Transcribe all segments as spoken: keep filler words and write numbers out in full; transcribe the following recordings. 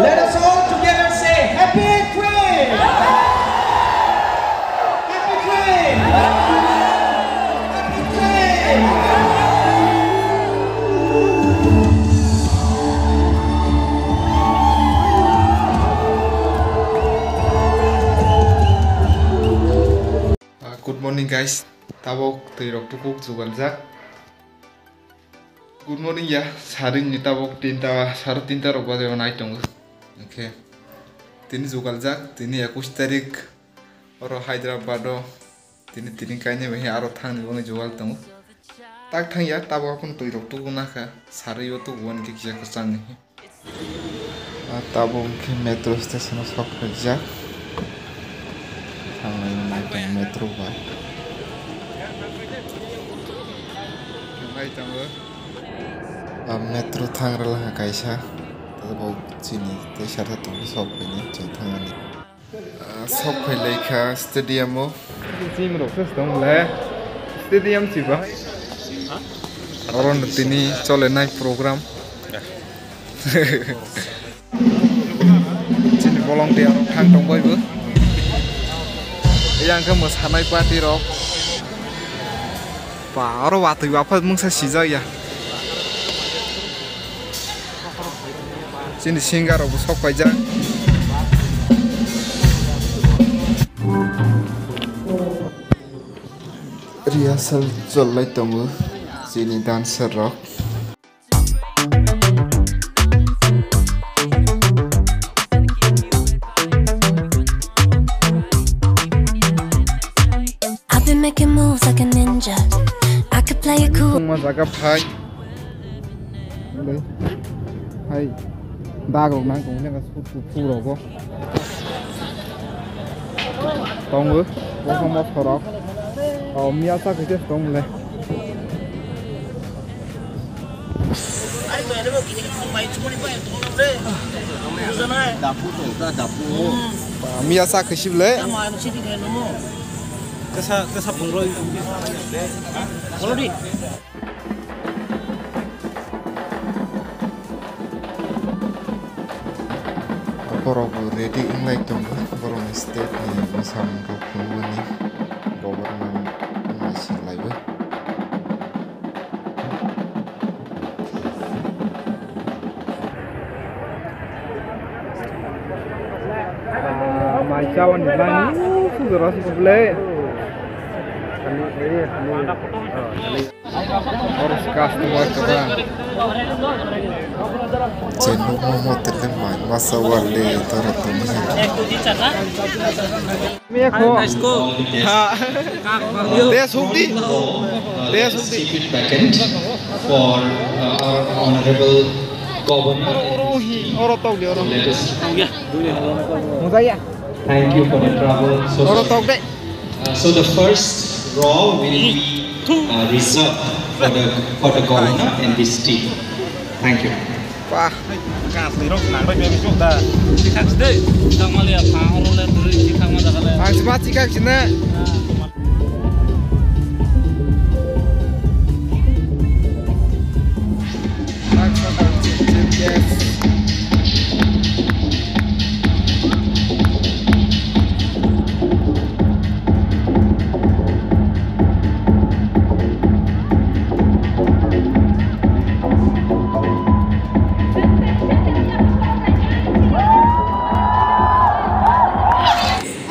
Let us all together say, "Happy Trip!" Happy Trip! Happy Trip! Uh, good morning, guys. Tabok twi rok tukuk jugaljak. Good morning ya, saring ni tabok tinta, saro tinta rok baje nai tongo. Okay. Tini jugaljak, tini ekush tarik, oro Hyderabad o, tini, tini kainai bai aro thangni bagwi jugal tongo. Tak thang ya, tabok aphano twi rok tubu nakha, sari o tubu ani kisa kwchang ni. Ah, tabuk hwnkhe metro station o sok phaijak. Thanglai nai tongo metro bai. Nai tongo. Ah, metro thangra langkha kaisa. Tabuk chini tei sara tongwi sok phaini chwng thangani. Ah, sok phai lai kha stadium o. Team rok se tong le. Stadium si ba. Oro no tini chole nai program. Chini volunteer rok thang tong bai bo. Yang khe mwsanai party rok. Ba, oro watwi bapha mungsa sijak ya. Chini singer rok bo sok paijak. Rehearsal cholai tongo chini dancer rok. I've been making moves like a ninja. I could play it cool. Tongma jaga phai. Hai. Dag rok nang tong le su su su rogo. Tongo. Bo mo sorok. O miya sa khe tong le. Miya sa khwsib le. Kesa kesa pungroi. Already. Borok bo ready wnglai tongo, borokni state ni bwskango phunukmani government wngmani swnglaiwi. Mai chawani lani sujoro sibole. Oro se customer kwbang. Je nukmo motel le mai masa wale toro tongwi. Mekho. Ha. Te sukdi. Te sukdi. Stupid patent for, uh, our honorable governor. Oro hi, oro tokdi oro. Let us. Mujaya. Thank you for the travel. So oro tokde. Uh, so the first row will be, uh, reserved for the, for the governor and his team. Thank you. Wah. Kasni rok nang bai bem chuk da. Chikak sde. Chikak malia pha oro le turi chikak ma da le. Ang sima chikak sine.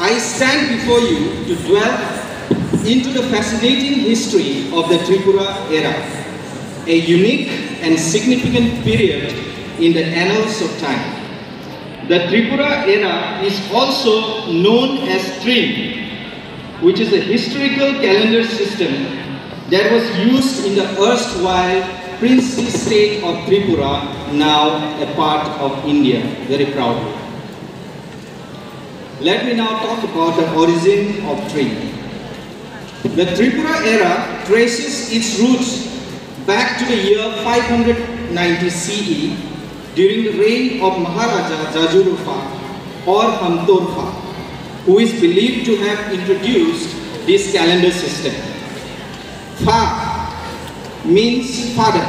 I stand before you to dwell into the fascinating history of the Tripura era, a unique and significant period in the annals of time. The Tripura era is also known as Trim, which is a historical calendar system that was used in the erstwhile princely state of Tripura, now a part of India, very proudly. Let me now talk about the origin of Trim. The Tripura era traces its roots back to the year five hundred ninety C E during the reign of Maharaja Jajurufa or Hamtorfa, who is believed to have introduced this calendar system. Fa means father,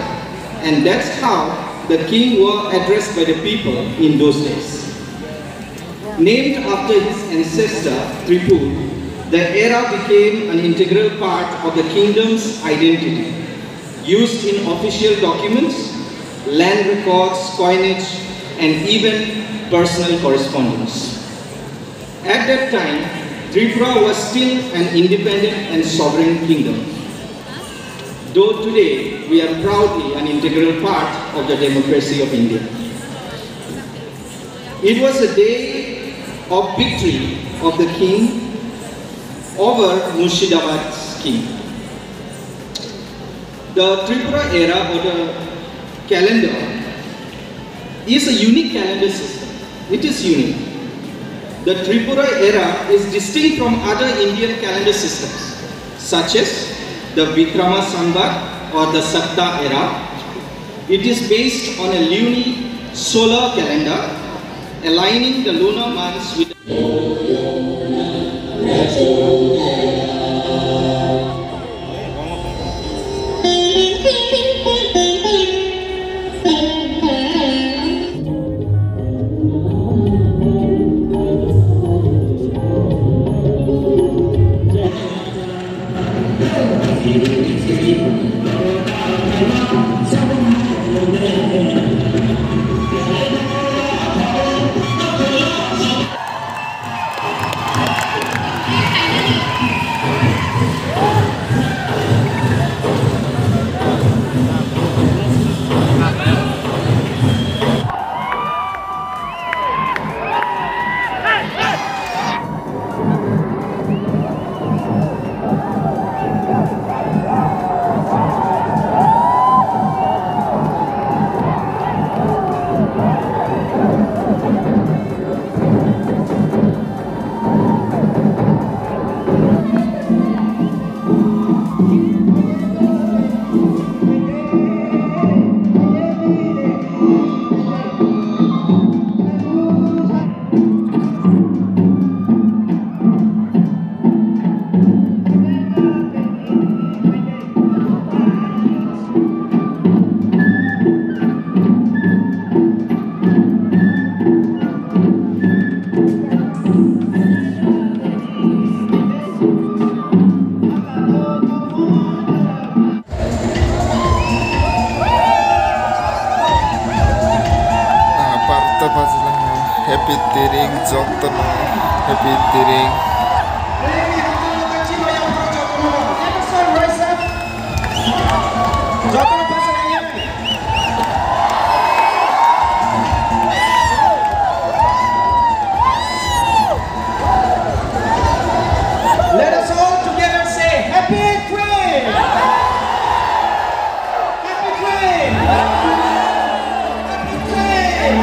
and that's how The king were addressed by the people in those days. Named after his ancestor Tripur, the era became an integral part of the kingdom's identity, used in official documents, land records, coinage, and even personal correspondence. At that time, Tripura was still an independent and sovereign kingdom, though today we are proudly an integral part of the democracy of India. It was a day of victory of the king over Murshidabad's king. The Tripura era or the calendar is a unique calendar system. It is unique. The Tripura era is distinct from other Indian calendar systems, such as the Vikrama Samvat or the Satta era. It is based on a luni solar calendar, aligning the lunar months with Ah, parta bajila ha. Happy Tering jotono. Happy Tering. Let us all together say, "Happy Tring!" Happy Tring! Happy Tring!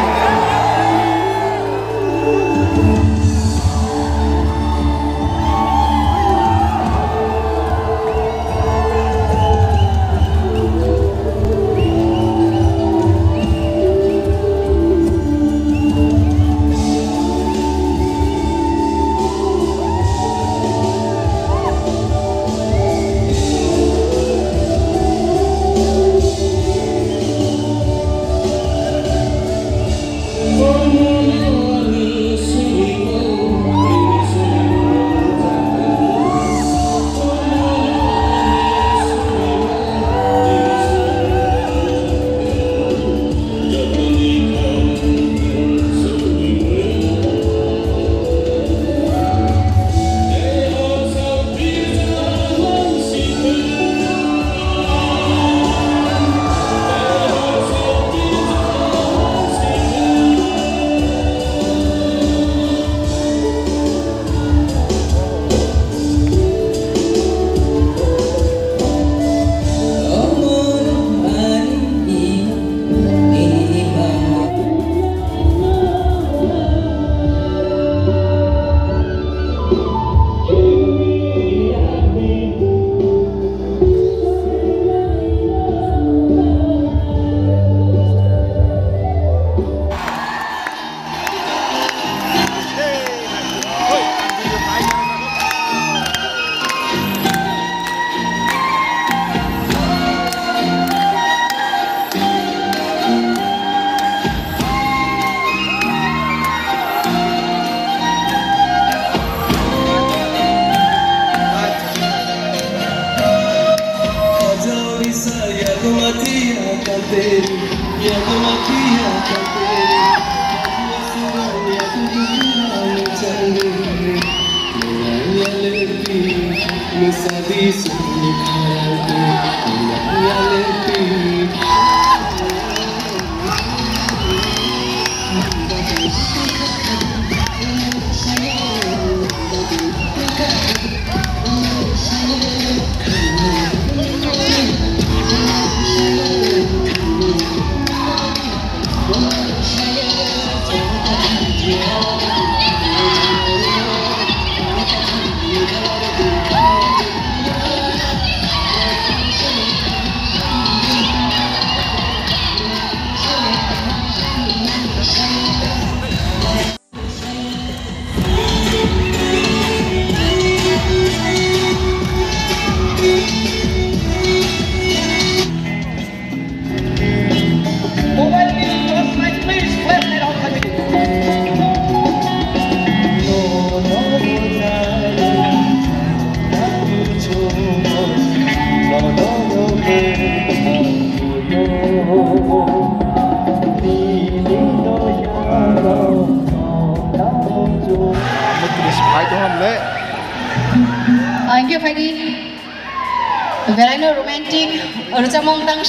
Mobile ni torch light, please, flashlight off khaidi. Thank you, Fadi. Belaino romantic rwchapmung tang.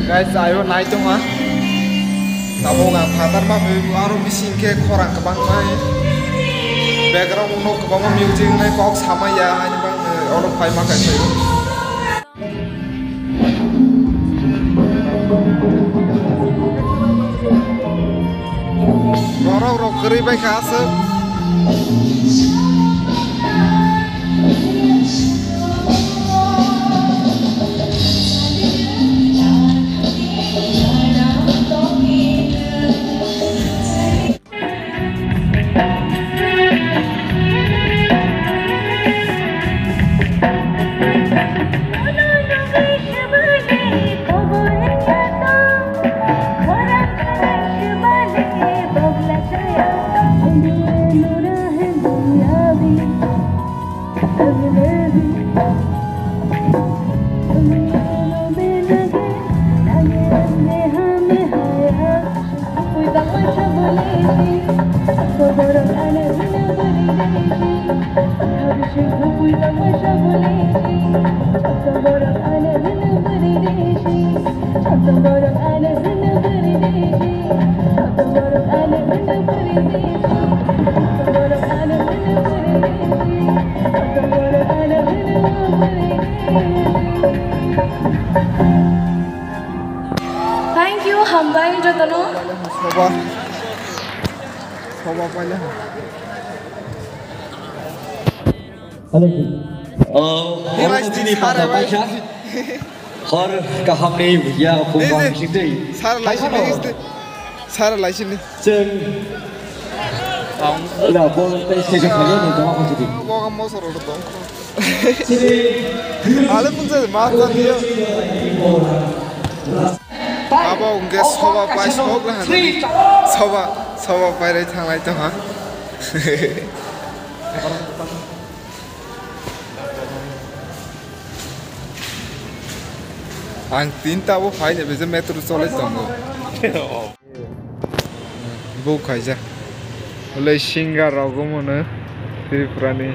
Guys, ayo nai tongma. Tabuk ang phatar ma aro bising khe khorang kwbang bai. Background no kwbangma music nai kok sama ya ani bang oro phai ma kai. Borok rok kwrwi bai kha aswk. Thank you, hambai jotono. Soba. Soba paila ha. Hello. Oh, oro chini panda paisa. Hor kaham ni ya phung bang sing tei. Sar lai sini. Sar lai sini. Cheng. La bol tei se se khaye ni dong ko chini. Bo mo soro dong. Ale pun se ma ta dia. Abo hwnkhe soba pai sok le hwnwi. Soba, soba pai rai thanglai tongha. Ang tin tabo phai de, bese metro cholai tongo. Bo khaijak. Olei singer rok omono Tripura ni.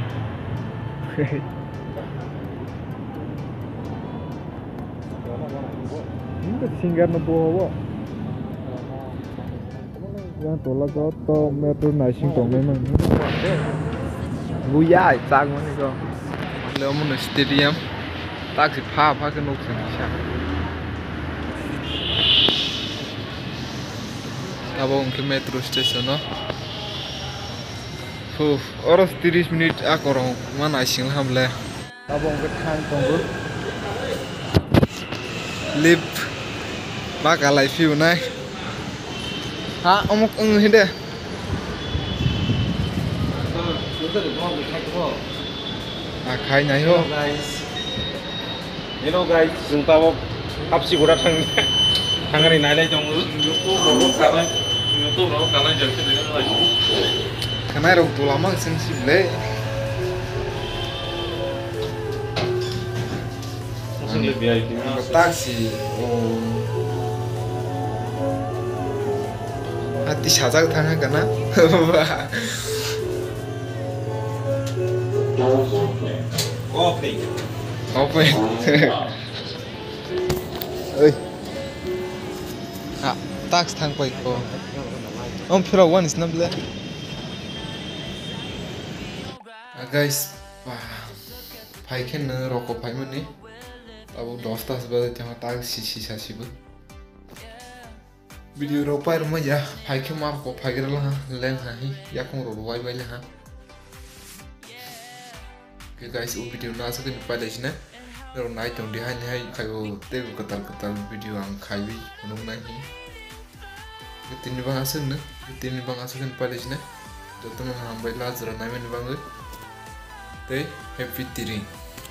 Singer no bo obo. Yang tola joto metro naising tongnai mang. Buya chak mani ko. Leomono stadium. Tak si pha pha ke nuk sing sa. Abo hwnkhe metro station o. Huh, oro tris minute a korong ma naising hamle. Abo hwnkhe thang tongo. Lip ma kalai phiyunai. Ha, omuk wng hinde. A khai nai ho. Hello guys. Hello guys, chwng tabok Hapsi gura thang, thangani nailai tongo. YouTube rok kanai, YouTube rok kanai jang khe nai. Kanai rok dula mang sing si ble. Sing le V I P ma. Taxi. Oh. Ati sajak thang kana. Open. Oi. Ah, tax thang pai ko. Om phira one is na ble. Ah, guys, phaikhe no roko phaimani. Abo dosta se bade tamo tax si si sa sibo. Video rok pai rwma ya, phaikhe ma roko phaigra laha, leng ha hi, yakung rok rwai bai laha. Ke guys, o video no aswk ni pai lai sina. Rok nai tong di hai ni hai khai o tei kwtal kwtal video ang khaiwi phunuk nai hi. Tini bang aswk no, tini bang aswk ni pai lai sina. Jotono hambai la jora naimani bangwi. Tei happy tiring.